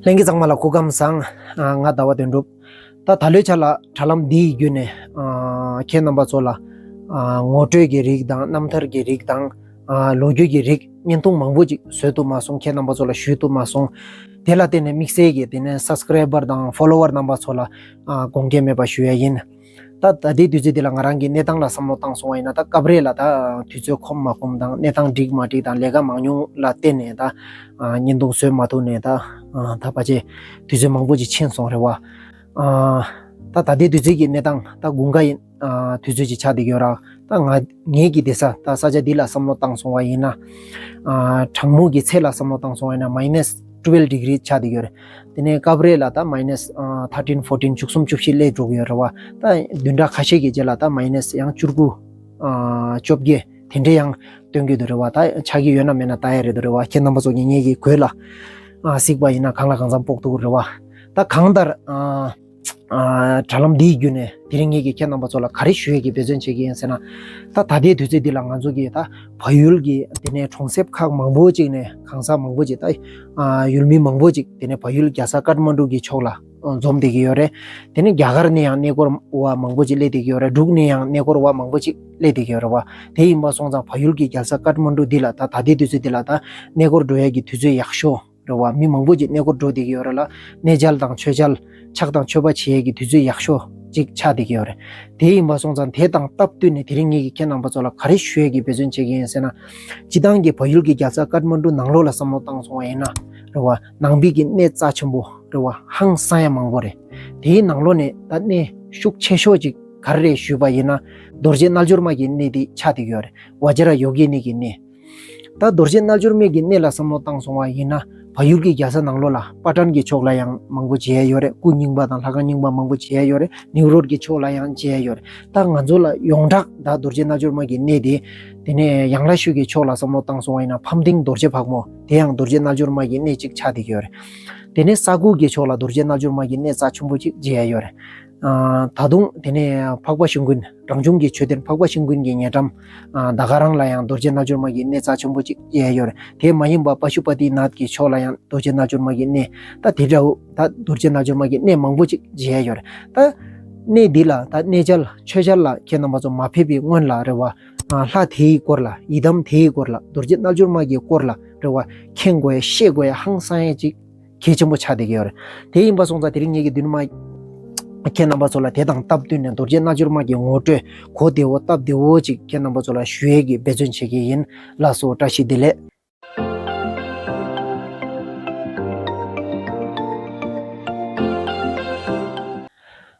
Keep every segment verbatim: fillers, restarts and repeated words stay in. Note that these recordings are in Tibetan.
ལྷན་རྒྱས་ཚང་མ་ལ་སྐུ་ཁམས་བཟང་། ཨ། ང་ཟླ་བ་དོན་གྲུབ། ད་ད་ལོའི་ཆ་ལ་དྲ་ལམ་འདི་ཡི་བརྒྱུད་ནས། ཨ། ཁྱེད་རྣམ་པ་ཚོ་ལ། ཨ། ངོ་སྤྲོད་ཀྱི་རིགས་དང་རྣམ་ཐར་གྱི་རིགས་དང་། ཨ། ལོ་རྒྱུས་ཀྱི་རིགས་བརྙན་ཐུང་མང་པོ་ཅིག་བཟོ་ཐུབ་མ་སོང་། ཁྱེད་རྣམ་པ་ཚོ་ལ་ཞུ་ཐུབ་མ་སོང་། དེ་ལ་བརྟེན་ནས་དམིགས་བསལ་གྱི་དེ་ནས་སབ་སི་ཀ་རའི་བར་དང་ཕོ་ལོ་ཝར་རྣམ་པ་ཚོ་ལ། ཨ། དགོངས་འགལ་མེད་པ་ཞུ་ཡ་ཡིན། ད་ད་ལྟའི་དུས་ཚོད་འདི་ལ་ང་རང་གི་གནས་སྟངས་ལ་བསམ་བློ་བཏང་སོང་བ་ཡིན་ན། ད་སྐབས་རེ་ལ་ད་དུས་ཚོད་ཁོམ་མ་ཁོམ་དང་གནས་སྟངས་འགྲིག་མ་འགྲིག་དང་ལས་ཀ་མང་ཉུང་ལ་བརྟེན་ནས་ད། ཨ། བརྙན་ཐུང་བཟོས་མ་ཐུབ་ནས་ད། ཨ། ད་ཕལ་ཆེར་དུས་ཚོད་མང་པོ་ཅིག་ཕྱིན་སོང་རེད་བ། ཨ། ད་ད་ལྟའི་དུས་ཚོད་ཀྱི་གནས་སྟངས་ད་དགུན་ཁ་ཡིན། ཨ། དུས་ཚོད་ཅིག་ཆགས་བསྡད་ཀྱི་ཡོད་ར། ད་ང་ངེད་ཀྱི་བསྡད་ས་ད་ས་ཆ་འདི་ལ་བསམ་བློ་བཏང་སོང་བ་ཡིན་ན། ཨ། གྲང་མོ་གི་ཚད་ལ་བསམ་བློ་བཏང་སོང་བ་ཡིན་ན་མའི་ནས་ཊུ་ཝེལ་ཌི་གྷི་རི་ཆགས་བསྡད་ཀྱི་ཡོད་རེད། དེ་ནས་སྐབས་རེ་ལ་ད་མའི་ནས་ཨ་ཐར་ཊིན་ཕོར་ཊིན། བཅུ་གསུམ་བཅུ་བཞི་སླེབས་འགྲོ་གི་ཡོད་རེད་བ། ད་བདུན་ཕྲག་ཁ་ཤས་ཀྱི་རྗེས་ལ་ད་མའི་ནས་ཡང་བཅུ་དགུ། ཨ། བཅོ་བརྒྱད་དེ་འདྲས་ཡང་སྟོན་གྱི་འདུག་རེད་བ། ད་ཆགས་ཀྱི་ཡོད་ན་མེད་ན་ལྟ་ཡ་རེད་འདུག་རེད་བ། ཁྱེད་རྣམ་པ་ཚོ་གིས་ངེད་ཀྱི་གོས་ལ། ཨ། གཟིགས་པ་ཡིན་ན་གང་ལ་གང་འཚམ་དཔོག་ཐུབ་ཀྱི་རེད་བ། ད་གང་ལྟར། ཨ། ཨ། དྲ་ལམ་འདིའི་བརྒྱུད་ནས་དེ་རིང་ངེད་ཀྱིས་ཁྱེད་རྣམ་པ་ཚོ་ལ་ག་རེ་ཞུ་ཡས་ཀྱི་འབད་བརྩོན་བྱེད་ཀྱི་ཡིན་ཟེར་ན། ད་ད་ལྟའི་དུས་ཚོད་འདི་ལ་ང་ཚོ་གིས་ད་བལ་ཡུལ་གྱི་དེ་ནས་གྲོང་གསེབ་ཁག་མང་པོ་ཅིག་ནས་གང་ཟག་མང་པོ་ཅིག་ད། ཨ། ཡུལ་མི་མང་པོ་ཅིག་དེ་ནས་བལ་ཡུལ་རྒྱལ་ས་ཀཏ་མན་ཌུ་གི་ཕྱོགས་ལ་འཛོམས་བསྡད་ཀྱི་ཡོད་རེད། དེ་ནས་རྒྱ་གར་ནས་ཡང་གནས་སྐོར་བ་མང་པོ་ཅིག་སླེབས་བསྡད་ཀྱི་ཡོད་རེད། འབྲུག་ནས་ཡང་གནས་སྐོར་བ་མང་པོ་ཅིག་སླེབས་བསྡད་ཀྱི་ཡོད་རེད་བ། དེ་ཡིན་པ་སོང་ཙང་བལ་ཡུལ་གྱི་རྒྱལ་ས་ཀཏ་མན་ཌུ་འདི་ལ་ད་ད་ལྟའི་དུས་ཚོད་འདི་ལ་ད་གནས་སྐོར་འགྲོ་ཡས་ཀྱི་དུས་ཚོད་ཡག་ཤོས་རེད་བ། མི་མང་པོ་ཅིག་གནས་སྐོར་འགྲོ་བསྡད་ཀྱི་ཡོད་རེད་ལ། གནས་མཇལ་དང་མཆོད་མཇལ། ཕྱག་དང་མཆོད་པ་བྱེད་ཡས་ཀྱི་དུས་ཚོད་ཡག་ཤོས་ཅིག་ཆགས་བསྡད་ཀྱི་ཡོད་རེད། དེ་ཡིན་པ་སོང་ཙང་དེ་དང་སྟབས་བསྟུན་ནས་དེ་རིང་ངེད་ཀྱིས་ཁྱེད་རྣམ་པ་ཚོ་ལ་ག་རེ་ཞུ་ཡས་ཀྱི་འབད་བརྩོན་བྱེད་ཀྱི་ཡིན་ཟེར་ན། སྤྱིར་བཏང་གི་བལ་ཡུལ་གྱི་རྒྱལ་ས་ཀཏ་མན་ཌུ་ནང་ལོགས་ལ་བསམ་བློ་བཏང་སོང་བ་ཡིན་ན་རེད་བ། ནང་པའི་གི་གནས་རྩ་ཆེན་པོ་རེད་བ། ཧང་སང་ཡ་མང་པོ་རེད། དེའི་ནང་ལོགས་ནས་ད་གནས་ཤུགས་ཆེ་ཤོས་ཅིག་ག་རེ་རེད་ཞུས་པ་ཡིན་ན། རྡོ་རྗེ་རྣལ་འབྱོར་མ་གི་གནས་དེ་ཆགས་བསྡད་ཀྱི་ཡོད་རེད། བཛྲ་ཡོ་གི་ནི་གི་གནས། ད་རྡོ་རྗེ་རྣལ་འབྱོར་མའི་གི་གནས་ལ་བསམ་བློ་བཏང་སོང་བ་ཡིན་ན། བལ་ཡུལ་གྱི་རྒྱལ་ས་ནང་ལོགས་ལ་པ་ཊན་གྱི་ཕྱོགས་ལ་ཡང་མང་པོ་མཇལ་ཡ་ཡོད་རེད། སྐུ་རྙིང་པ་དང་ལྷ་ཁང་རྙིང་པ་མང་པོ་མཇལ་ཡ་ཡོད་རེད། ནིའུ་ཡོག་གི་ཕྱོགས་ལ་ཡང་མཇལ་ཡ་ཡོད་རེད། ད་ང་ཚོ་ལ་ཡོངས་གྲགས་ད་རྡོ་རྗེ་རྣལ་འབྱོར་མ་གི་གནས་དེ། དེ་ནས་ཡང་ལ་ཤོད་ཀྱི་ཕྱོགས་ལ་བསམ་བློ་བཏང་སོང་བ་ཡིན་ན་ཕམ་ཏིང་རྡོ་རྗེ་ཕག་མོ་དེ་ཡང་རྡོ་རྗེ་རྣལ་འབྱོར་མ་གི་གནས་གཅིག་ཆགས་བསྡད་ཀྱི་ཡོད་རེད། དེ་ནས་ས་ཁུག་གི་ཕྱོགས་ལ་རྡོ་རྗེ་རྣལ་འབྱོར་མ་གི་གནས་རྩ་ཆེན་པོ་གཅིག་མཇལ་ཡ་ཡོད་རེད། ཨ། ད་དུང་དེ་ནས་འཕགས་པ་ཤིང་ཀུན། རང་བྱུང་གི་མཆོད་རྟེན་འཕགས་པ་ཤིང་ཀུན་གྱི་ཉེ་འགྲམ། ཨ། ད་ག་རང་ལ་ཡང་རྡོ་རྗེ་རྣལ་འབྱོར་མ་གི་གནས་རྩ་ཆེན་པོ་གཅིག་མཇལ་ཡ་ཡོད་རེད། དེ་མ་ཡིན་པ་པ་ཤུ་པ་ཏི་ནཱཐ་གི་ཕྱོགས་ལ་ཡང་རྡོ་རྗེ་རྣལ་འབྱོར་མ་གི་གནས། ད་དེ་འདྲ་བོ་ད་རྡོ་རྗེ་རྣལ་འབྱོར་མ་གི་གནས་མང་པོ་ཅིག་མཇལ་ཡ་ཡོད་རེད། ད་གནས་འདི་ལ་ད་གནས་མཇལ་མཆོད་མཇལ་ལ་ཁྱེད་རྣམ་པ་ཚོ་མ་ཕེབས་པའི་སྔོན་ལ་རེད་བ། ཨ། ལྷ་དེའི་སྐོར་ལ། ཡི་དམ་དེའི་སྐོར་ལ། རྡོ་རྗེ་རྣལ་འབྱོར་མ་གི་སྐོར་ལ་རེད་བ། མཁྱེན་དགོས་ཡ། ཤེས་དགོས་ཡ་ཧང་སང་ཡ་ཅིག་གལ་ཆེན་པོ་ཆགས་བསྡད་ཀྱི་ཡོད་རེད། དེ་ཡིན་པ་སོང་ཙང་དེ་རིང་ངེད་ཀྱིས་མདུན་མ་ཁྱེད་རྣམ་པ་ཚོ་ལ་དེ་དང་སྟབས་བསྟུན་ནས་རྡོ་རྗེ་རྣལ་འབྱོར་མ་གི་ངོ་སྤྲོད་གོ་བདེ་བོ་སྟབས་བདེ་བོ་ཅིག་ཁྱེད་རྣམ་པ་ཚོ་ལ་ཞུ་ཡས་ཀྱི་འབད་བརྩོན་བྱེད་ཀྱི་ཡིན། ལགས་སོ། བཀྲ་ཤིས་བདེ་ལེགས།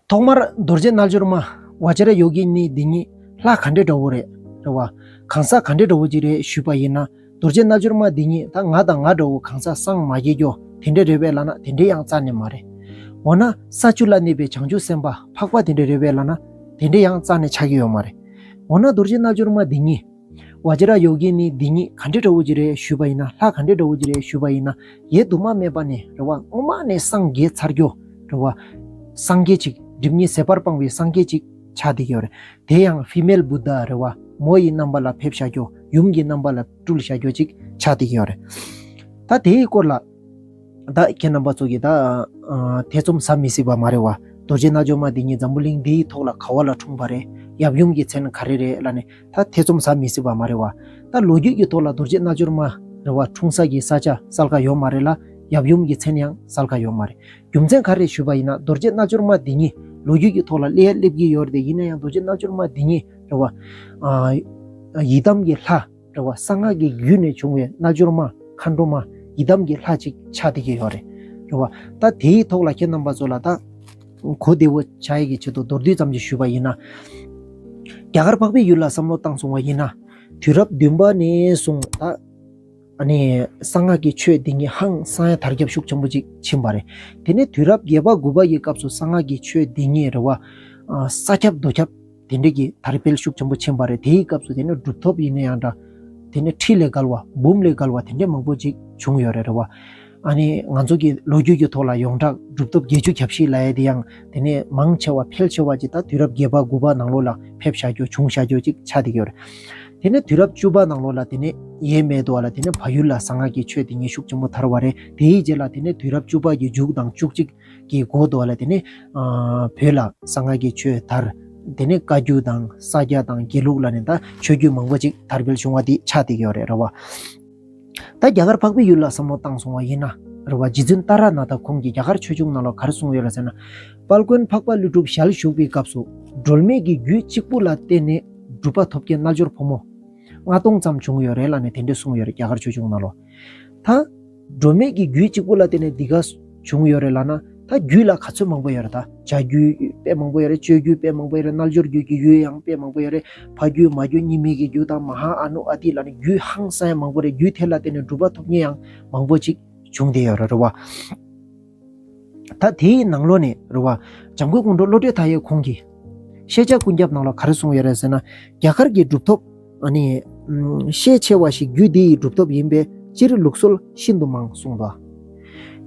ཐོག་མར་རྡོ་རྗེ་རྣལ་འབྱོར་མ་བཛྲ་ཡོ་གི་ནི་འདི་ཉིད་ལྷ་ག་འདྲ་འདྲ་བོ་རེད། རེད་བ། གང་ཟག་ག་འདྲ་འདྲ་བོ་ཅིག་རེད་ཞུས་པ་ཡིན་ན། རྡོ་རྗེ་རྣལ་འབྱོར་མ་འདི་ཉིད་ད་ང་དང་ང་འདྲ་བོ་གང་ཟག་སངས་མ་རྒྱས་རྒྱུ་དེ་འདྲ་རེད་པས་ལབ་ན་དེ་འདྲ་ཡང་རྩ་ནས་མ་རེད། འོ་ན་ས་བཅུ་ལ་གནས་པའི་བྱང་ཆུབ་སེམས་དཔའ་འཕགས་པ་དེ་འདྲ་རེད་པས་ལབ་ན་དེ་འདྲ་ཡང་རྩ་ནས་ཆགས་ཀྱི་ཡོད་མ་རེད། འོ་ན་རྡོ་རྗེ་རྣལ་འབྱོར་མ་འདི་ཉིད། བཛྲ་ཡོ་གི་ནི་འདི་ཉིད་ག་འདྲ་འདྲ་བོ་ཅིག་རེད་ཞུས་པ་ཡིན་ན། ལྷ་ག་འདྲ་འདྲ་བོ་ཅིག་རེད་ཞུས་པ་ཡིན་ན། ཡེ་དུ་མ་མེད་པ་ནས་རེད་བ། སྔོན་མ་ནས་སངས་རྒྱས་ཚར་རྒྱུ་རེད་བ། སངས་རྒྱས་ཅིག་སྒྲིབ་གཉིས་ཟད་པར་སྤངས་པའི་སངས་རྒྱས་ཅིག་ཆགས་བསྡད་ཀྱི་ཡོད་རེད། དེ་ཡང་ཕི་མེལ་བུདྡྷ་རེད་བ། མོ་ཡི་རྣམ་པ་ལ་ཕེབས་བཞག་རྒྱུ། ཡུམ་གྱི་རྣམ་པ་ལ་སྤྲུལ་བཞག་རྒྱུ་ཅིག་ཆགས་བསྡད་ཀྱི་ཡོད་རེད། ད་དེའི་སྐོར་ལ། ད་ཁྱེད་རྣམ་པ་ཚོ་གིས་ད་ཨ་ཐེ་ཚོམ་ཟ་མི་སྲིད་པ་མ་རེད་བ། རྡོ་རྗེ་རྣལ་འབྱོར་མ་འདི་ཉིད་འཛམ་བུ་གླིང་འདིའི་ཐོག་ལ་ག་བ་ལ་འཁྲུངས་པ་རེད། ཡབ་ཡུམ་གྱི་མཚན་ག་རེ་རེད་ལབ་ནས་ད་ཐེ་ཚོམ་ཟ་མི་སྲིད་པ་མ་རེད་བ། ད་ལོ་རྒྱུས་ཀྱི་ཐོག་ལ་རྡོ་རྗེ་རྣལ་འབྱོར་མ་རེད་བ། འཁྲུངས་ས་ཀྱི་ས་ཆ་གསལ་ཁ་ཡོད་མ་རེད་ལ། ཡབ་ཡུམ་གྱི་མཚན་ཡང་གསལ་ཁ་ཡོད་མ་རེད། རྒྱུ་མཚན་ག་རེ་ཞུས་པ་ཡིན་ན། རྡོ་རྗེ་རྣལ་འབྱོར་མ་འདི་ཉིད་ལོ་རྒྱུས་ཀྱི་ཐོག་ལ་སླེབས་སླེབས་ཀྱི་ཡོད་རེད་དེ། ཡིན་ན་ཡང་རྡོ་རྗེ་རྣལ་འབྱོར་མ་འདི་ཉིད་རེད་བ། ཨ་ཡི་དམ་གྱི་ལྷ། རེད་བ། གསང་སྔགས་ཀྱི་རྒྱུད་ནས་བྱུང་བའི་རྣལ་འབྱོར་མ་མཁའ་འགྲོ་མ་ཡི་དམ་གྱི་ལྷ་ཅིག་ཆགས་བསྡད་ཀྱི་ཡོད་རེད། རེད་བ། ད་དེའི་ཐོག་ལ་ཁྱེད་རྣམ་པ་ཚོ་ལ་ད་གོ་བདེ་བོ་ཆགས་ཡས་ཀྱི་ཆེད་དུ་མདོར་བསྡུས་ཙམ་ཅིག་ཞུས་པ་ཡིན་ན། རྒྱ་གར་འཕགས་པའི་ཡུལ་ལ་བསམ་བློ་བཏང་སོང་བ་ཡིན་ན། དུས་རབས་བདུན་པ་ནས་བཟུང་ད་ཨ་ནི་གསང་སྔགས་ཀྱི་ཆོས་འདི་ཉིད་ཧང་སང་ཡ་དར་ཁྱབ་ཤུགས་ཆེན་པོ་ཅིག་ཕྱིན་པ་རེད། དེ་ནས་དུས་རབས་བརྒྱད་པ་དགུ་པ་ཡི་སྐབས་སུ་གསང་སྔགས་ཀྱི་ཆོས་འདི་ཉིད་རེད་བ། ས་ཁྱབ་རྡོ་ཁྱབ། དེ་འདྲ་གི་དར་སྤེལ་ཤུགས་ཆེན་པོ་ཕྱིན་པ་རེད། དེའི་སྐབས་སུ་དེ་ནས་གྲུབ་ཐོབ་ཡིན་ན་ཡང་འདྲ། དེ་ནས་ཁྲི་ལས་བརྒལ་བ། འབུམ་ལས་བརྒལ་བ་དེ་འདྲ་མང་པོ་ཅིག་བྱུང་ཡོད་རེད། རེད་བ། ཨ་ནི་ང་ཚོ་གི་ལོ་རྒྱུས་ཀྱི་ཐོག་ལ་ཡོངས་གྲགས་གྲུབ་ཐོབ་བརྒྱད་ཅུ་གྱ་བཞི་ལབ་ཡ་དེ་ཡང་དེ་ནས་མང་ཆེ་བ་ཕལ་ཆེ་བ་ཅིག་ད་དུས་རབས་བརྒྱད་པ་དགུ་པ་ནང་ལོགས་ལ་ཕེབས་བཞག་རྒྱུ་བྱུང་བཞག་རྒྱུ་ཅིག་ཆགས་བསྡད་ཀྱི་ཡོད་རེད། དེ་ནས་དུས་རབས་བཅུ་པ་ནང་ལོགས་ལ་དེ་ནས་ཡས་མས་དུ་བ་ལ་དེ་ནས་བལ་ཡུལ་ལ་གསང་སྔགས་ཀྱི་ཆོས་དེ་ཉིད་ཤུགས་ཆེན་པོ་དར་བ་རེད། དེའི་རྗེས་ལ་དེ་ནས་དུས་རབས་བཅུ་པ་གི་མཇུག་དང་བཅུ་གཅིག་གི་འགོ་དུ་བ་ལ་དེ་ནས་ཨ་བོད་ལ་གསང་སྔགས་ཀྱི་ཆོས་དར། དེ་ནས་བཀའ་བརྒྱུད་དང་ས་སྐྱ་དང་དགེ་ལུགས་ལ་ནི་ད་ཆོས་བརྒྱུད་མང་པོ་ཅིག་དར་འཕེལ་བྱུང་བ་དེ་ཆགས་བསྡད་ཀྱི་ཡོད་རེད། རེད་བ། ད་རྒྱ་གར་འཕགས་པའི་ཡུལ་ལ་བསམ་བློ་བཏང་སོང་བ་ཡིན་ན། རེད་བ། རྗེ་བཙུན་ཏཱ་ར་ནཱ་ཐ་ཁོང་གིས་རྒྱ་གར་ཆོས་འབྱུང་ནང་ལ་ག་རེ་གསུངས་ཡོད་རེད་ཟེར་ན། དཔལ་མགོན་འཕགས་པ་ཀླུ་སྒྲུབ་ཞལ་བཞུགས་པའི་སྐབས་སུ། སྒྲོལ་མའི་གི་རྒྱུད་གཅིག་པུ་ལ་བརྟེན་ནས་སྒྲུབ་པ་ཐོབ་མཁན་རྣལ་འབྱོར་ཕོ་མོ་ལྔ་སྟོང་ཙམ་བྱུང་ཡོད་རེད་ལབ་ནས་དེ་འདྲ་གསུངས་ཡོད་རེད། རྒྱ་གར་ཆོས་འབྱུང་ནང་ལོ། ད་སྒྲོལ་མའི་གི་རྒྱུད་གཅིག་པུ་ལ་བརྟེན་ནས་འདི་ག་བྱུང་ཡོད་རེད་ལབ་ན། ད་རྒྱུད་ལ་ག་ཚོད་མང་པོ་ཡོད་རེད། ད་བྱ་རྒྱུད་དཔེ་མང་པོ་ཡོད་རེད། སྤྱོད་རྒྱུད་དཔེ་མང་པོ་ཡོད་རེད། རྣལ་འབྱོར་རྒྱུད་ཀྱི་རྒྱུད་ཡང་དཔེ་མང་པོ་ཡོད་རེད། ཕ་རྒྱུད་མ་རྒྱུད་གཉིས་མེད་ཀྱི་རྒྱུད་དང་མ་ཧཱ་ཨ་ནུ་ཨ་ཏི་ལབ་ནས་རྒྱུད་ཧང་སང་ཡང་མང་པོ་རེད། རྒྱུད་དེ་ལ་བརྟེན་ནས་སྒྲུབ་པ་ཐོབ་མཁན་ཡང་མང་པོ་ཅིག་བྱུང་བསྡད་ཡོད་རེད། རེད་བ། ད་དེའི་ནང་ལོགས་ནས་རེད་བ། འཇམ་མགོན་ཀོང་སྤྲུལ་བློ་གྲོས་མཐའ་ཡས་ཁོང་གིས་ཤེས་བྱ་ཀུན་ཁྱབ་ནང་ལ་ག་རེ་གསུངས་ཡོད་རེད་ཟེར་ན། རྒྱ་གར་གྱི་གྲུབ་ཐོབ་ཨ་ནི་ཨམ་ཤས་ཆེ་བ་ཞིག་རྒྱུད་འདི་ཡི་གྲུབ་ཐོབ་ཡིན་པས་སྤྱིར་ལུགས་སྲོལ་ཤིན་ཏུ་མང་གསུངས་པ།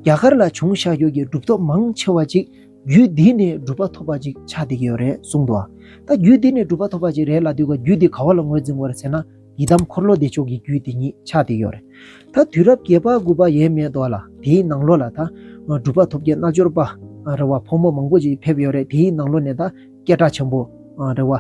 རྒྱ་གར་ལ་བྱུང་བཞག་རྒྱུ་གི་གྲུབ་ཐོབ་མང་ཆེ་བ་ཅིག་རྒྱུད་འདི་ནས་གྲུབ་པ་ཐོབ་པ་ཅིག་ཆགས་བསྡད་ཀྱི་ཡོད་རེད་གསུངས་འདུག་ད་རྒྱུད་འདི་ནས་གྲུབ་པ་ཐོབ་པ་ཅིག་རེད་ལབ་དུས་ཀ་རྒྱུད་འདི་ག་བ་ལ་ངོས་འཛིན་དགོས་རེད་ཟེར་ན། ཡི་དམ་འཁོར་ལོ་བདེ་མཆོག་གི་རྒྱུད་དེ་ཉིད་ཆགས་བསྡད་ཡོད་རེད། ད་དུས་རབས་བརྒྱད་པ་དགུ་པ་ཡས་མས་དོ་ལ་དེའི་ནང་ལོགས་ལ་ད་སྒྲུབ་པ་ཐོབ་མཁན་རྣལ་འབྱོར་པ་རེད་བ། ཕོ་མོ་མང་པོ་ཅིག་ཕེབས་ཡོད་རེད། དེའི་ནང་ལོགས་ནས་ད་སྐད་གྲགས་ཆེན་པོ་རེད་བ།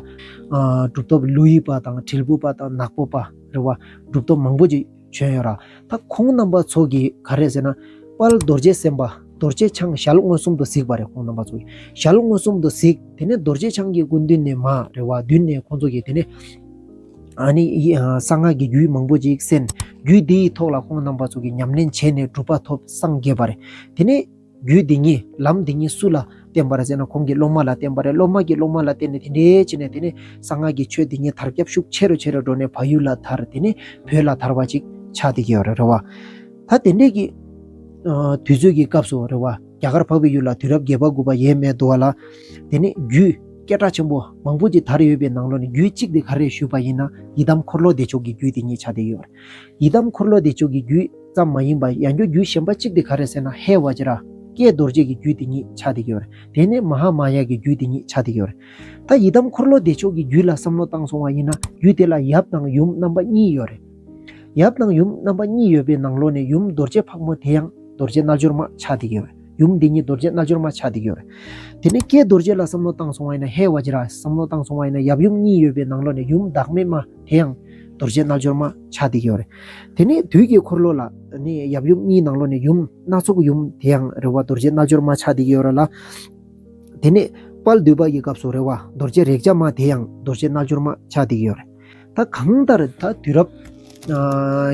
གྲུབ་ཐོབ་ཀླུ་ཡི་པ་དང་དྲིལ་བུ་པ་དང་ནག་པོ་པ་རེད་བ། གྲུབ་ཐོབ་མང་པོ་ཅིག་བྱོན་ཡོད་ར། ད་ཁོང་རྣམ་པ་ཚོ་གིས་ག་རེ་ཟེར་ན། དཔལ་རྡོ་རྗེ་སེམས་དཔའ་རྡོ་རྗེ་འཆང་ཞལ་མངོན་སུམ་དུ་གཟིགས་པ་རེད། ཁོང་རྣམ་པ་ཚོ་གིས་ཞལ་མངོན་སུམ་དུ་གཟིགས། དེ་ནས་རྡོ་རྗེ་འཆང་གི་སྐུ་མདུན་ནས་མར་རེད་བ། མདུན་ནས་ཁོང་ཚོ་གིས་དེ་ནས་ཨ་ནི་ཡི་ཨ་གསང་སྔགས་ཀྱི་རྒྱུད་མང་པོ་ཅིག་གསན། རྒྱུད་འདིའི་ཐོག་ལ་ཁོང་རྣམ་པ་ཚོ་གིས་ཉམས་ལེན་བྱས་ནས་གྲུབ་པ་ཐོབ་སངས་རྒྱས་པ་རེད། དེ་ནས་རྒྱུད་འདི་ཉིད་ལམ་འདི་ཉིད་སུ་ལ་བསྟན་པ་རེད་ཟེར་ན། ཁོང་གི་སློབ་མ་ལ་བསྟན་པ་རེད། སློབ་མ་གི་སློབ་མ་ལ་བསྟན་ནས་དེ་འདྲའི་བྱས་ནས་དེ་ནས་གསང་སྔགས་ཀྱི་ཆོས་འདི་ཉིད་དར་ཁྱབ་ཤུགས་ཆེ་རུ་ཆེ་རུ་འགྲོ་ནས་བལ་ཡུལ་ལ་དར། དེ་ནས་བོད་ལ་དར་བ་ཅིག་ཆགས་བསྡད་ཀྱི་ཡོད་རེད། རེད་བ། ད་དེ་འདྲའི་གི་ཨ་དུས་ཚོད་ཀྱི་སྐབས་སུ་རེད་བ། རྒྱ་གར་འཕགས་པའི་ཡུལ་ལ་དུས་རབས་བརྒྱད་པ་དགུ་པ་ཡས་མས་དོ་ལ། དེ་ནས་རྒྱུད་སྐད་གྲགས་ཆེན་པོ་མང་པོ་ཅིག་དར་ཡོད་པའི་ནང་ལོགས་ནས་རྒྱུད་གཅིག་དེ་ག་རེ་ཞུས་པ་ཡིན་ན། ཡི་དམ་འཁོར་ལོ་བདེ་མཆོག་གི་རྒྱུད་དེ་ཉིད་ཆགས་བསྡད་ཡོད་རེད། ཡི་དམ་འཁོར་ལོ་བདེ་མཆོག་གི་རྒྱུད་ཙམ་མ་ཡིན་པ་ཡང་རྒྱུད་རྒྱུད་གཞན་པ་གཅིག་དེ་ག་རེ་ཟེར་ན། ཧེ་བ་ཇི་ར་ཀྱེ་རྡོ་རྗེ་གི་རྒྱུད་དེ་ཉིད་ཆགས་བསྡད་ཡོད་རེད། དེ་ནས་མ་ཧཱ་མ་ཡ་གི་རྒྱུད་དེ་ཉིད་ཆགས་བསྡད་ཡོད་རེད། ད་ཡི་དམ་འཁོར་ལོ་བདེ་མཆོག་གི་རྒྱུད་ལ་བསམ་བློ་བཏང་སོང་བ་ཡིན་ན། རྒྱུད་དེ་ལ་ཡབ་དང་ཡུམ་རྣམ་པ་གཉིས་ཡོད་རེད། ཡབ་དང་ཡུམ་རྣམ་པ་གཉིས་ཡོད་པའི་ནང་ལོགས་ནས་ཡུམ་རྡོ་རྗེ་ཕག་མོ་དེ་ཡང་རྡོ་རྗེ་རྣལ་འབྱོར་མ་ཆགས་བསྡད་ཀྱི་ཡོད་རེད། ཡུམ་འདི་ཉིད་རྡོ་རྗེ་རྣལ་འབྱོར་མ་ཆགས་བསྡད་ཀྱི་ཡོད་རེད། དེ་ནས་ཀྱེ་རྡོ་རྗེ་ལ་བསམ་བློ་བཏང་སོང་བ་ཡིན་ན། ཧེ་བ་ཇི་ར་བསམ་བློ་བཏང་སོང་བ་ཡིན་ན། ཡབ་ཡུམ་གཉིས་ཡོད་པའི་ནང་ལོགས་ནས་ཡུམ་བདག་མེད་མ་དེ་ཡང་རྡོ་རྗེ་རྣལ་འབྱོར་མ་ཆགས་བསྡད་ཀྱི་ཡོད་རེད། དེ་ནས་དུས་ཀྱི་འཁོར་ལོ་ལ་ནི་ཡབ་ཡུམ་གཉིས་ནང་ལོགས་ནས་ཡུམ་སྣ་ཚོགས་ཡུམ་དེ་ཡང་རེད་བ། རྡོ་རྗེ་རྣལ་འབྱོར་མ་ཆགས་བསྡད་ཀྱི་ཡོད་རེད་ལ། དེ་ནས་དཔལ་འདུས་པ་ཡི་སྐབས་སུ་རེད་བ། རྡོ་རྗེ་རེག་བྱ་མ་དེ་ཡང་རྡོ་རྗེ་རྣལ་འབྱོར་མ་ཆགས་བསྡད་ཀྱི་ཡོད་རེད། ད་གང་ལྟར་ད་དུས་རབས་ཨ་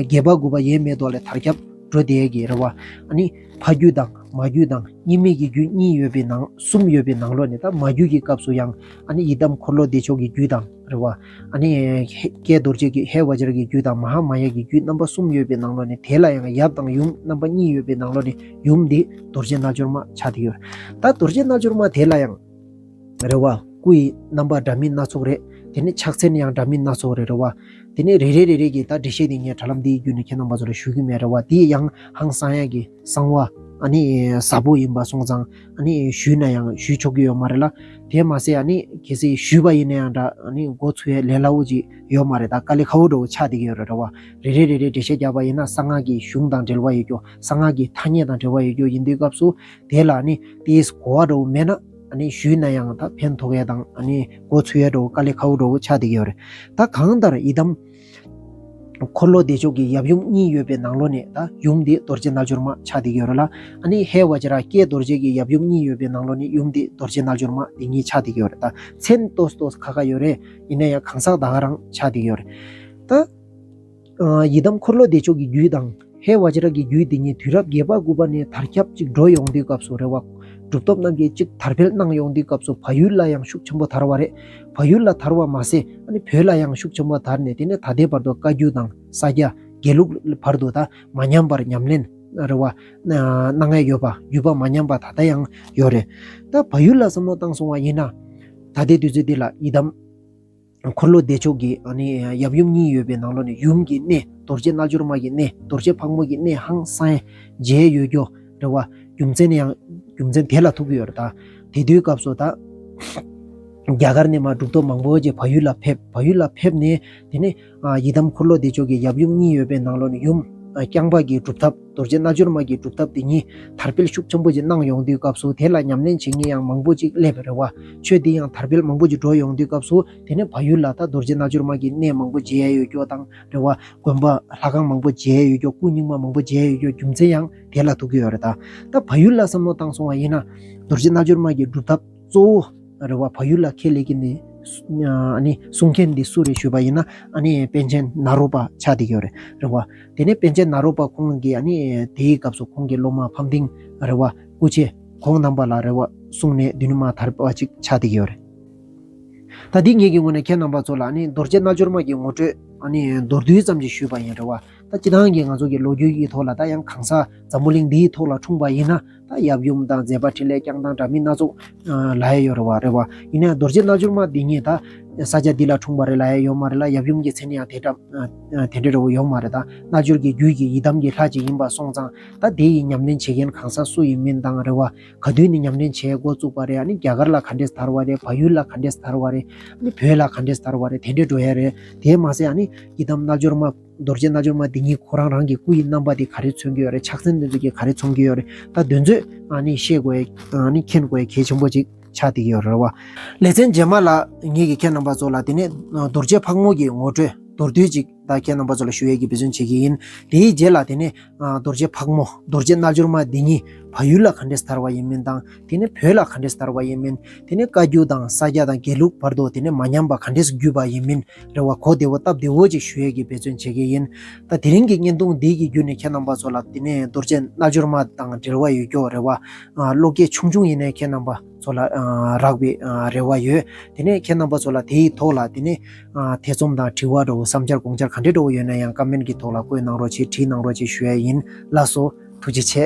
བརྒྱད་པ་དགུ་པ་ཡས་མས་དོ་ལ་དར་ཁྱབ་འགྲོ་བསྡད་ཀྱི་རེད་བ། ཨ་ནི་ཕ་རྒྱུད་དང་མ་རྒྱུད་དང་གཉིས་མེད་ཀྱི་རྒྱུད་གཉིས་ཡོད་པའི་ནང་གསུམ་ཡོད་པའི་ནང་ལོགས་ནས། ད་མ་རྒྱུད་ཀྱི་སྐབས་སུ་ཡང་ཨ་ནི་ཡི་དམ་འཁོར་ལོ་བདེ་མཆོག་གི་རྒྱུད་དང་རེད་བ། ཨ་ནི་ཧེ་ཀྱེ་རྡོ་རྗེ་གི་ཧེ་བ་ཇི་ར་གི་རྒྱུད་དང་མ་ཧཱ་མ་ཡ་གི་རྒྱུད་རྣམ་པ་གསུམ་ཡོད་པའི་ནང་ལོགས་ནས། དེ་ལ་ཡང་ཡབ་དང་ཡུམ་རྣམ་པ་གཉིས་ཡོད་པའི་ནང་ལོགས་ནས་ཡུམ་འདི་རྡོ་རྗེ་རྣལ་འབྱོར་མ་ཆགས་བསྡད་ཡོད་རེད། ད་རྡོ་རྗེ་རྣལ་འབྱོར་མ་དེ་ལ་ཡང་རེད་བ། སྐུ་ཡི་རྣམ་པ་འདྲ་མིན་སྣ་ཚོགས་རེད། དེ་ནས་ཕྱག་མཚན་ཡང་འདྲ་མིན་སྣ་ཚོགས་རེད། རེད་བ། དེ་ནས་རེ་རེ་རེ་རེ་གི་ད་འགྲེལ་བཤད་དེ་ངས་དྲ་ལམ་འདིའི་བརྒྱུད་ནས་ཁྱེད་རྣམ་པ་ཚོ་ལ་ཞུ་གི་མེད། རེད་བ། དེ་ཡང་ཧང་སང་ཡ་གི་གསང་བ་ཨ་ནི་ཟབ་པོ་ཡིན་པ་སོང་ཙང་། ཨ་ནི་ཞུས་ན་ཡང་ཞུས་ཆོག་གི་ཡོད་མ་རེད་ལ། དེ་མ་ཟད་ཨ་ནི་གལ་སྲིད་ཞུས་པ་ཡིན་ན་ཡང་འདྲ། ཨ་ནི་མགོ་ཚོས་ཡ་ལས་སླ་བོ་ཅིག་ཡོད་མ་རེད། ད་དཀའ་ལས་ཁག་པོ་འདྲ་བོ་ཆགས་བསྡད་ཀྱི་ཡོད་རེད། རེད་བ། རེ་རེ་རེ་རེ་འགྲེལ་བཤད་རྒྱག་པ་ཡིན་ན་གསང་སྔགས་ཀྱི་གཞུང་དང་འབྲེལ་བ་ཡོད་རྒྱུ། གསང་སྔགས་ཀྱི་ཐ་སྙད་དང་འབྲེལ་བ་ཡོད་རྒྱུ་ཡིན་དུས་སྐབས་སུ། དེ་ལ་ཨ་ནི་དེའི་གོ་བ་འདྲ་བོ་མེད་ན། ཨ་ནི་ཞུས་ན་ཡང་ད་ཕན་ཐོགས་ཡ་དང་། ཨ་ནི་མགོ་ཚོས་ཡ་འདྲ་བོ། དཀའ་ལས་ཁག་པོ་འདྲ་བོ་ཆགས་བསྡད་ཀྱི་ཡོད་རེད། ད་གང་ལྟར་ཡི་དམ་འཁོར་ལོ་བདེ་མཆོག་གི་ཡབ་ཡུམ་གཉིས་ཡོད་པའི་ནང་ལོགས་ནས་ད་ཡུམ་འདི་རྡོ་རྗེ་རྣལ་འབྱོར་མ་ཆགས་བསྡད་ཀྱི་ཡོད་རེད་ལ། ཨ་ནི་ཧེ་བ་ཇི་ར་ཀྱེ་རྡོ་རྗེ་གི་ཡབ་ཡུམ་གཉིས་ཡོད་པའི་ནང་ལོགས་ནས་ཡུམ་འདི་རྡོ་རྗེ་རྣལ་འབྱོར་མ་འདི་གཉིས་ཆགས་བསྡད་ཀྱི་ཡོད་རེད། ད་མཚན་ཏོག་ཙམ་ཏོག་ཙམ་ཁ་ཁ་ཡོད་རེད། ཡིན་ན་ཡང་གང་ཟག་ད་ག་རང་ཆགས་བསྡད་ཀྱི་ཡོད་རེད། ད་ཨ་ཡི་དམ་འཁོར་ལོ་བདེ་མཆོག་གི་རྒྱུད་དང་ཧེ་བ་ཇི་ར་གི་རྒྱུད་འདི་གཉིས་དུས་རབས་བརྒྱད་པ་དགུ་པ་ནས་དར་ཁྱབ་ཅིག་འགྲོ་ཡོང་དུས་སྐབས་སུ་རེད་བ། གྲུབ་ཐོབ་རྣམས་ཀྱིས་ཅིག་དར་འཕེལ་གནང་ཡོང་དུས་སྐབས་སུ་བལ་ཡུལ་ལ་ཡང་ཤུགས་ཆེན་པོ་དར་བ་རེད། བལ་ཡུལ་ལ་དར་བ་མ་ཟད། ཨ་ནི་བོད་ལ་ཡང་ཤུགས་ཆེན་པོ་དར་ནས། དེ་ནས་ད་ལྟའི་བར་དུ་བཀའ་བརྒྱུད་དང་ས་སྐྱ་དགེ་ལུགས་བར་དུ་ད་མ་ཉམས་པར་ཉམས་ལེན་རེད་བ། གནང་ཡ་ཡོད་པ། བརྒྱུད་པ་མ་ཉམས་པ་ད་ལྟ་ཡང་ཡོད་རེད། ད་བལ་ཡུལ་ལ་བསམ་བློ་བཏང་སོང་བ་ཡིན་ན། ད་ལྟའི་དུས་ཚོད་འདི་ལ་ཡི་དམ་འཁོར་ལོ་བདེ་མཆོག་གི་ཨ་ནི་ཡབ་ཡུམ་གཉིས་ཡོད་པའི་ནང་ལོགས་ནས་ཡུམ་གྱི་གནས། རྡོ་རྗེ་རྣལ་འབྱོར་མ་གི་གནས། རྡོ་རྗེ་ཕག་མོ་གི་གནས་ཧང་སང་མཇལ་ཡོད་རྒྱུ་རེད་བ། རྒྱུ་མཚན་ནི་ཡང་རྒྱུ་མཚན་དེ་ལ་ཐུག་གི་ཡོད་རེད། ད་དེ་དུས་སྐབས་སུ་ད་ རྒྱ་གར་ནས་མར་གྲུབ་ཐོབ་མང་པོ་ཅིག་བལ་ཡུལ་ལ་ཕེབས། བལ་ཡུལ་ལ་ཕེབས་ནས་དེ་ནས་ཨ་ཡི་དམ་འཁོར་ལོ་བདེ་མཆོག་གི་ཡབ་ཡུམ་གཉིས་ཡོད་པའི་ནང་ལོགས་ནས་ཡུམ་ཨ་རྐྱང་པ་གི་སྒྲུབ་ཐབས། རྡོ་རྗེ་རྣལ་འབྱོར་མ་གི་སྒྲུབ་ཐབས་དེ་གཉིས་དར་སྤེལ་ཤུགས་ཆེན་པོ་ཅིག་གནང་ཡོང་དུས་སྐབས་སུ། དེ་ལ་ཉམས་ལེན་བྱེད་མཁན་ཡང་མང་པོ་ཅིག་སླེབས་པ་རེད་བ། ཆོས་འདི་ཡང་དར་སྤེལ་མང་པོ་ཅིག་འགྲོ་ཡོང་དུས་སྐབས་སུ། དེ་ནས་བལ་ཡུལ་ལ་ད་རྡོ་རྗེ་རྣལ་འབྱོར་མ་གི་གནས་མང་པོ་མཇལ་ཡ་ཡོད་རྒྱུ་དང་རེད་བ། དགོན་པ་ལྷ་ཁང་མང་པོ་མཇལ་ཡ་ཡོད་རྒྱུ། སྐུ་རྙིང་མ་མང་པོ་མཇལ་ཡ་ཡོད་རྒྱུ་རྒྱུ་མཚན་ཡང་དེ་ལ་ཐུག་གི་ཡོད་རེད། ད་ད་བལ་ཡུལ་ལ་བསམ་བློ་བཏང་སོང་བ་ཡིན་ན། རྡོ་རྗེ་རྣལ་འབྱོར་མ་གི་སྒྲུབ་ཐབས་གཙོ་བོ་རེད་བ། བལ་ཡུལ་ལ་ཁས་ལེན་མཁན་འདི་སུ་ཨ་ནི་གསུང་མཁན་འདི་སུ་རེད་ཞུས་པ་ཡིན་ན། ཨ་ནི་པཎ་ཆེན་ནཱ་རོ་པ་ཆགས་བསྡད་ཀྱི་ཡོད་རེད། རེད་བ། དེ་ནས་པཎ་ཆེན་ནཱ་རོ་པ་ཁོང་གིས་ཨ་ནི་དེའི་སྐབས་སུ་ཁོང་གི་སློབ་མ་ཕམ་ཏིང་རེད་བ། སྐུ་མཆེད་ཁོང་རྣམ་པ་ལ་རེད་བ། གསུངས་ནས་མདུན་མ་དར་བ་ཅིག་ཆགས་བསྡད་ཀྱི་ཡོད་རེད། ད་འདི་ངེད་ཀྱི་ངོས་ནས་ཁྱེད་རྣམ་པ་ཚོ་ལ་ཨ་ནི་རྡོ་རྗེ་རྣལ་འབྱོར་མ་གི་ངོ་སྤྲོད་ཨ་ནི་མདོར་བསྡུས་ཙམ་ཞིག་ཞུས་པ་ཡིན། རེད་བ། ད་སྤྱིར་བཏང་གི་ང་ཚོ་གི་ལོ་རྒྱུས་ཀྱི་ཐོག་ལ་ད་ཡང་གང་ཟག་འཛམ་བུ་གླིང་འདིའི་ཐོག་ལ་འཁྲུངས་པ་ཡིན་ན། ད་ཡབ་ཡུམ་དང་མཛད་པ་འཕྲིན་ལས་བསྐྱངས་སྟངས་འདྲ་མིན་སྣ་ཚོགས་ལབ་ཡ་ཡོད་རེད་བ། རེད་བ། ཡིན་ནའང་རྡོ་རྗེ་རྣལ་འབྱོར་མ་འདི་ཉིད་ད་ས་ཆ་འདི་ལ་འཁྲུངས་པ་རེད་ལབ་ཡ་ཡོད་མ་རེད་ལ། ཡབ་ཡུམ་གྱི་མཚན་ནི་ཡང་དེ་འདྲ་དེ་འདྲ་འདྲ་བོ་ཡོད་མ་རེད། ད་རྣལ་འབྱོར་གྱི་རྒྱུད་ཀྱི་ཡི་དམ་གྱི་ལྷ་ཅིག་ཡིན་པ་སོང་ཙང་། ད་དེ་ཡི་ཉམས་ལེན་བྱེད་མཁན་གང་ཟག་སུ་ཡིན་མིན་དང་། རེད་བ། ག་དུས་ནས་ཉམས་ལེན་བྱེད་འགོ་བཙུགས་པ་རེད། ཨ་ནི་རྒྱ་གར་ལ་ག་འདྲས་དར་བ་རེད། བལ་ཡུལ་ལ་ག་འདྲས་དར་བ་རེད། ཨ་ནི་བོད་ལ་ག་འདྲས་དར་བ་རེད། དེ་འདྲས་འགྲོ་ཡ་རེད། དེ་མ་ཟད་ཨ་ནི་ཡི་དམ་རྣལ་འབྱོར་མ། རྡོ་རྗེ་རྣལ་འབྱོར་མ་འདི་ཉིད་ཁོ་རང་རང་གི་སྐུ་ཡི་རྣམ་པ་དེ་ག་རེ་མཚོན་གྱི་ཡོད་རེད། ཕྱག་མཚན་དེ་ཚོ་གིས་ག་རེ་མཚོན་གྱི་ཡོད་རེད། ད་དེ་ཚོ་ཨ་ནི་ཤེས་དགོས་ཡ། ཨ་ནི་མཁྱེན་དགོས་ཡ་གལ་ཆེན་པོ་ཅིག་ཆགས་བསྡད་ཀྱི་ཡོད་རེད་བ། ལེ་ཚན་རྗེས་མ་ལ་ངེད་ཀྱིས་ཁྱེད་རྣམ་པ་ཚོ་ལ་དེ་ནས་རྡོ་རྗེ་ཕག་མོ་གི་ངོ་སྤྲོད་མདོར་བསྡུས་ཅིག་ད་ཁྱེད་རྣམ་པ་ཚོ་ལ་ཞུ་ཡས་ཀྱི་འབད་བརྩོན་བྱེད་ཀྱི་ཡིན། དེའི་རྗེས་ལ་དེ་ནས་རྡོ་རྗེ་ཕག་མོ། རྡོ་རྗེ་རྣལ་འབྱོར་མ་འདི་ཉིད་བལ་ཡུལ་ལ་ག་འདྲས་དར་བ་ཡིན་མིན་དང་། དེ་ནས་བོད་ལ་ག་འདྲས་དར་བ་ཡིན་མིན། དེ་ནས་བཀའ་བརྒྱུད་དང་ས་སྐྱ་དང་དགེ་ལུགས་བར་དུ་དེ་ནས་མ་ཉམས་པ་ག་འདྲས་བརྒྱུད་པ་ཡིན་མིན། རེད་བ། གོ་བདེ་བོ་སྟབས་བདེ་བོ་ཅིག་ཞུ་ཡས་ཀྱི་འབད་བརྩོན་བྱེད་ཀྱི་ཡིན། ད་དེ་རིང་གི་བརྙན་ཐུང་འདི་གི་བརྒྱུད་ནས་ཁྱེད་རྣམ་པ་ཚོ་ལ་དེ་ནས་རྡོ་རྗེ་རྣལ་འབྱོར་མ་དང་འབྲེལ་བ་ཡོད་ཀྱོག་རེད་བ། ཨ་བློ་སྐྱེད་ཆུང་ཆུང་ཡིན་ནའི་ཁྱེད་རྣམ་པ་ཚོ་ལ་ཨ་རག་པའི་ཨ་རེ་བ་ཡོད། དེ་ནས་ཁྱེད་རྣམ་པ་ཚོ་ལ་དེའི་ཐོག་ལ་དེ་ནས་ཨ་ཐེ་ཚོམ་དང་དྲི་བ་འདྲ་བོ། བསམ་འཆར་དགོངས་འཆར་ག་འདྲ་འདྲ་བོ་ཡོད་ན་ཡང་ཀ་མེན་གྱི་ཐོག་ལ་བཀོད་གནང་རོགས་བྱེད། བྲིས་གནང་རོགས་བྱེད་ཞུ་ཡ་ཡིན། ལགས་སོ། ཐུགས་རྗེ་ཆེ།